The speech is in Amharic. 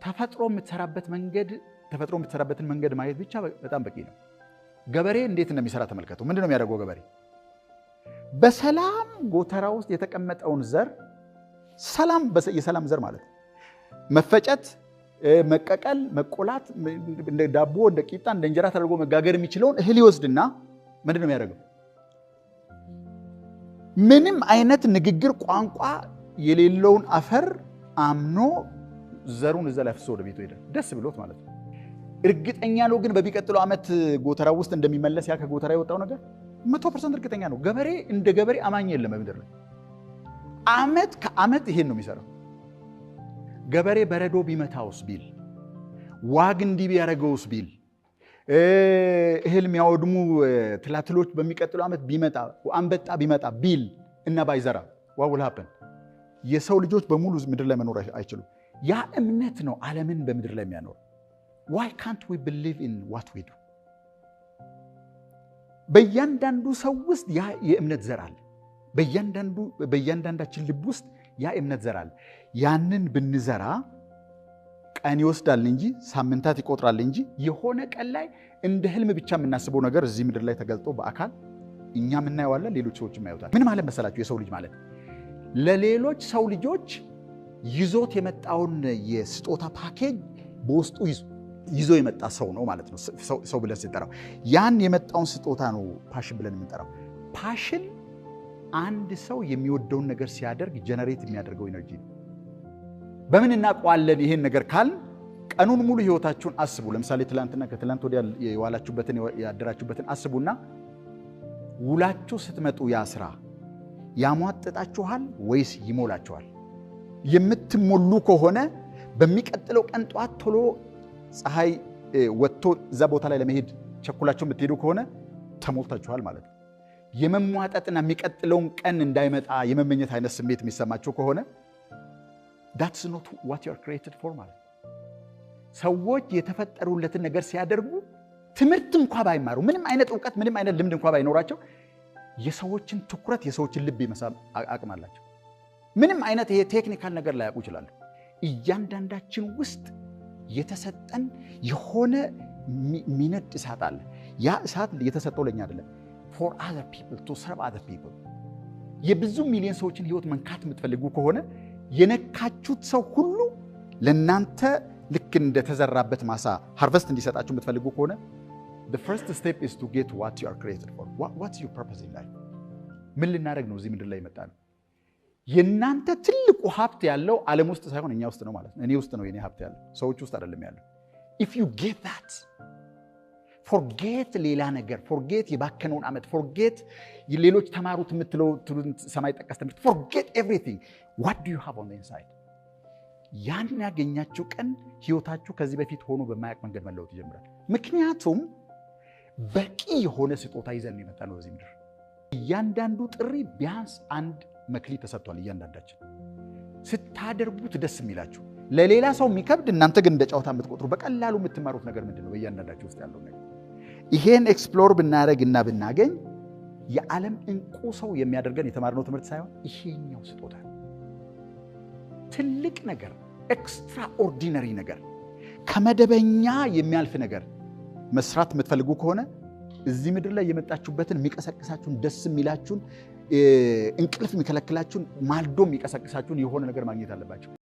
ተፈጥሮ የምትሰራበት መንገድ ተፈጥሮ የምትሰራበትን መንገድ ማየት ብቻ በጣም በቂ ነው። ገበሬ እንዴት እንደሚሰራ ተመልከቱ። ምንድን ነው የሚያደርገው ገበሬ? በሰላም ጎተራ ውስጥ የተቀመጠውን ዘር፣ ሰላም፣ የሰላም ዘር ማለት ነው። መፈጨት፣ መቀቀል፣ መቆላት፣ እንደ ዳቦ፣ እንደ ቂጣ፣ እንደ እንጀራ ተደርጎ መጋገር የሚችለውን እህል ይወስድና ምንድን ነው የሚያደርገው? ምንም አይነት ንግግር ቋንቋ የሌለውን አፈር አምኖ ዘሩን እዛ ላይ አፍስሶ ወደ ቤቱ ሄደ። ደስ ብሎት ማለት ነው። እርግጠኛ ነው ግን በሚቀጥለው ዓመት ጎተራ ውስጥ እንደሚመለስ ያ ከጎተራ የወጣው ነገር 100% እርግጠኛ ነው። ገበሬ እንደ ገበሬ አማኝ የለም በምድር ላይ። ዓመት ከዓመት ይሄን ነው የሚሰራው። ገበሬ በረዶ ቢመታውስ ቢል፣ ዋግ እንዲህ ቢያደርገውስ ቢል፣ እህል የሚያወድሙ ትላትሎች በሚቀጥለው ዓመት ቢመጣ፣ አንበጣ ቢመጣ ቢል እና ባይዘራ what will happen? የሰው ልጆች በሙሉ ምድር ላይ መኖር አይችሉም። ያ እምነት ነው ዓለምን በምድር ላይ የሚያኖር። ዋይ ካንት ዊ ብሊቭ ኢን ዋት ዊ ዱ? በእያንዳንዱ ሰው ውስጥ ያ የእምነት ዘር አለ። በእያንዳንዳችን ልብ ውስጥ ያ የእምነት ዘር አለ። ያንን ብንዘራ ቀን ይወስዳል እንጂ፣ ሳምንታት ይቆጥራል እንጂ፣ የሆነ ቀን ላይ እንደ ህልም ብቻ የምናስበው ነገር እዚህ ምድር ላይ ተገልጦ በአካል እኛም እናየዋለን፣ ሌሎች ሰዎችም ያዩታል። ምን ማለት መሰላችሁ? የሰው ልጅ ማለት ለሌሎች ሰው ልጆች ይዞት የመጣውን የስጦታ ፓኬጅ በውስጡ ይዞ የመጣ ሰው ነው ማለት ነው። ሰው ብለን ስንጠራው ያን የመጣውን ስጦታ ነው passion ብለን የምንጠራው። Passion አንድ ሰው የሚወደውን ነገር ሲያደርግ generate የሚያደርገው energy ነው። በምን እናውቀዋለን ይሄን ነገር ካልን፣ ቀኑን ሙሉ ህይወታችሁን አስቡ። ለምሳሌ ትላንትና ከትላንት ወዲያ የዋላችሁበትን ያደራችሁበትን አስቡና ውላችሁ ስትመጡ ያ ስራ ያሟጥጣችኋል ወይስ ይሞላችኋል? የምትሞሉ ከሆነ በሚቀጥለው ቀን ጠዋት ቶሎ ፀሐይ ወጥቶ እዛ ቦታ ላይ ለመሄድ ቸኩላችሁ የምትሄዱ ከሆነ ተሞልታችኋል ማለት ነው። የመሟጠጥና የሚቀጥለውን ቀን እንዳይመጣ የመመኘት አይነት ስሜት የሚሰማችሁ ከሆነ that's not what you are created for ማለት ነው። ሰዎች የተፈጠሩለትን ነገር ሲያደርጉ ትምህርት እንኳ ባይማሩ፣ ምንም አይነት እውቀት፣ ምንም አይነት ልምድ እንኳ ባይኖራቸው የሰዎችን ትኩረት፣ የሰዎችን ልብ የመሳብ አቅም አላቸው። ምንም አይነት ይሄ technical ነገር ላያውቁ ይችላሉ። እያንዳንዳችን ውስጥ የተሰጠን የሆነ የሚነድ እሳት አለ። ያ እሳት የተሰጠው ለኛ አይደለም፣ for other people, to serve other people። የብዙ ሚሊዮን ሰዎችን ህይወት መንካት የምትፈልጉ ከሆነ የነካችሁት ሰው ሁሉ ለእናንተ ልክ እንደተዘራበት ማሳ harvest እንዲሰጣችሁ የምትፈልጉ ከሆነ the first step is to get what you are created for. What's your purpose in life? ምን ልናደርግ ነው እዚህ ምድር ላይ የመጣነው? የእናንተ ትልቁ ሀብት ያለው ዓለም ውስጥ ሳይሆን እኛ ውስጥ ነው ማለት ነው። እኔ ውስጥ ነው የኔ ሀብት ያለው፣ ሰዎች ውስጥ አይደለም ያለው። If you get that, forget ሌላ ነገር፣ forget የባከነውን ዓመት፣ forget ሌሎች ተማሩት የምትለው ሰማይ ጠቀስ ትምህርት፣ forget everything. What do you have on inside? ያን ያገኛችሁ ቀን ህይወታችሁ ከዚህ በፊት ሆኖ በማያውቅ መንገድ መለወጥ ይጀምራል። ምክንያቱም በቂ የሆነ ስጦታ ይዘን የመጣነው በዚህ ምድር። እያንዳንዱ ጥሪ ቢያንስ አንድ መክሊት ተሰጥቷል። እያንዳንዳችን ስታደርጉት ደስ የሚላችሁ፣ ለሌላ ሰው የሚከብድ፣ እናንተ ግን እንደ ጨዋታ የምትቆጥሩ፣ በቀላሉ የምትማሩት ነገር ምንድን ነው? በእያንዳንዳችሁ ውስጥ ያለው ነገር ይሄን explore ብናደርግ እና ብናገኝ የዓለም እንቁ ሰው የሚያደርገን የተማርነው ትምህርት ሳይሆን ይሄኛው ስጦታ፣ ትልቅ ነገር፣ extraordinary ነገር፣ ከመደበኛ የሚያልፍ ነገር መስራት የምትፈልጉ ከሆነ እዚህ ምድር ላይ የመጣችሁበትን የሚቀሰቅሳችሁን፣ ደስ የሚላችሁን፣ እንቅልፍ የሚከለክላችሁን፣ ማልዶ የሚቀሰቅሳችሁን የሆነ ነገር ማግኘት አለባችሁ።